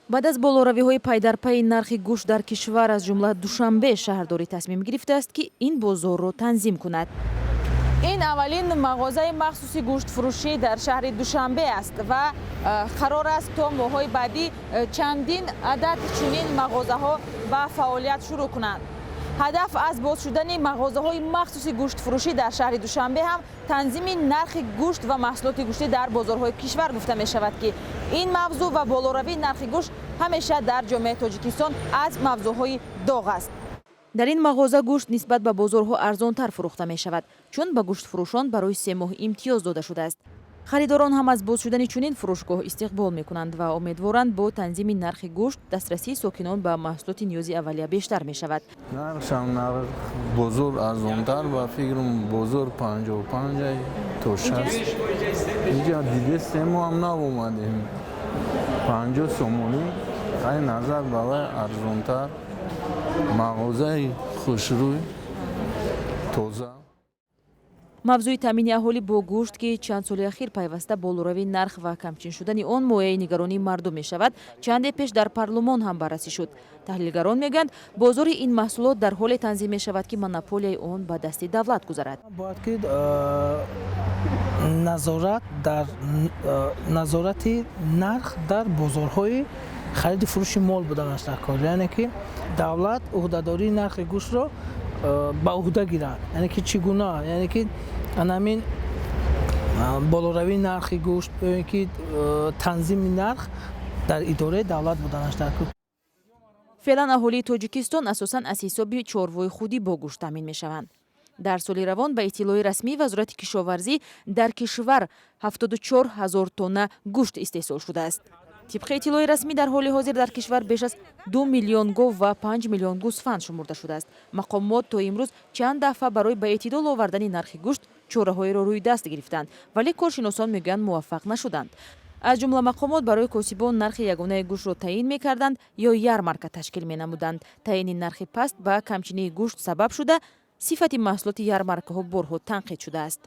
Баъд аз болоравиҳои пайдарпайи нархи гӯшт дар кишвар, аз ҷумла Душанбе, шаҳрдорӣ тасмим гирифтааст, ки ин бозорро танзим кунад. Ин аввалин мағозаи махсуси гӯштфурӯшӣ дар шаҳри Душанбе аст ва қарор аст, то моҳҳои баъдӣ чандин адад чунин мағозаҳо ба фаъолият шурӯъ кунанд. Ҳадаф аз боз шудани мағозаҳои махсуси гӯштфурӯшӣ дар шаҳри Душанбе ҳам танзими нархи гӯшт ва маҳсулоти гӯштӣ дар бозорҳои кишвар гуфта мешавад, ки ин мавзӯъ ва болоравии нархи гӯшт ҳамеша дар ҷомеаи Тоҷикистон аз мавзӯъҳои доғ аст. Дар ин мағоза гӯшт нисбат ба бозорҳо арзонтар фурӯхта мешавад, чун ба гӯштфурӯшон барои 3 моҳ имтиёз дода шудааст. Харидорон ҳам аз боз шудани чунин фурӯшгоҳ истиқбол мекунанд ва умедворанд, бо танзими нархи гӯшт дастрасии сокинон ба маҳсулоти ниёзи аввалия бештар мешавад. Нархшам нарх бозор арзонтар, ба фикрам, бозор 55 то 60. Инҷа дидестем, мо ҳам нав омадем, 50 сомонӣ ай назар ба вай арзонтар, мағозаи хушрӯй, тоза. Мавзӯи таъмини аҳолӣ бо гӯшт, ки чанд соли ахир пайваста болоравии нарх ва камчин шудани он мояи нигаронии мардум мешавад, чанде пеш дар парлумон ҳам баррасӣ шуд. Таҳлилгарон мегӯянд, бозори ин маҳсулот дар ҳоле танзим мешавад, ки монополияи он ба дасти давлат гузарад. Бояд ки назорат дар назорати нарх дар бозорҳои хариди фурӯши мол буданаш дар кор, яъне ки давлат ӯҳдадории нархи гӯштро ба ӯҳда гирад, яъне ки чӣ гуна, яъне ки анамин болоравии нархи гӯшт ё ки танзими нарх дар идораи давлат буданаш дар кор. Феълан аҳолии Тоҷикистон асосан аз ҳисоби чорвои худӣ бо гӯшт таъмин мешаванд. Дар соли равон, ба иттилои расмии Вазорати кишоварзӣ, дар кишвар 74 ҳазор тонна гӯшт истеҳсол шудааст. Тибқи иттилои расмӣ, дар ҳоли ҳозир дар кишвар беш аз 2 миллион гов ва 5 миллион гӯсфанд шумурда шудааст. Мақомот то имрӯз чанд дафъа барои ба эътидол овардани нархи гӯшт чораҳоеро рӯи даст гирифтанд, вале коршиносон мегӯянд, муваффақ нашуданд. Аз ҷумла мақомот барои косибон нархи ягонаи гӯштро таъин мекарданд ё ярмарка ташкил менамуданд. Таъини нархи паст ба камчинии гӯшт сабаб шуда, сифати маҳсулоти ярмаркаҳо борҳо танқид шудааст.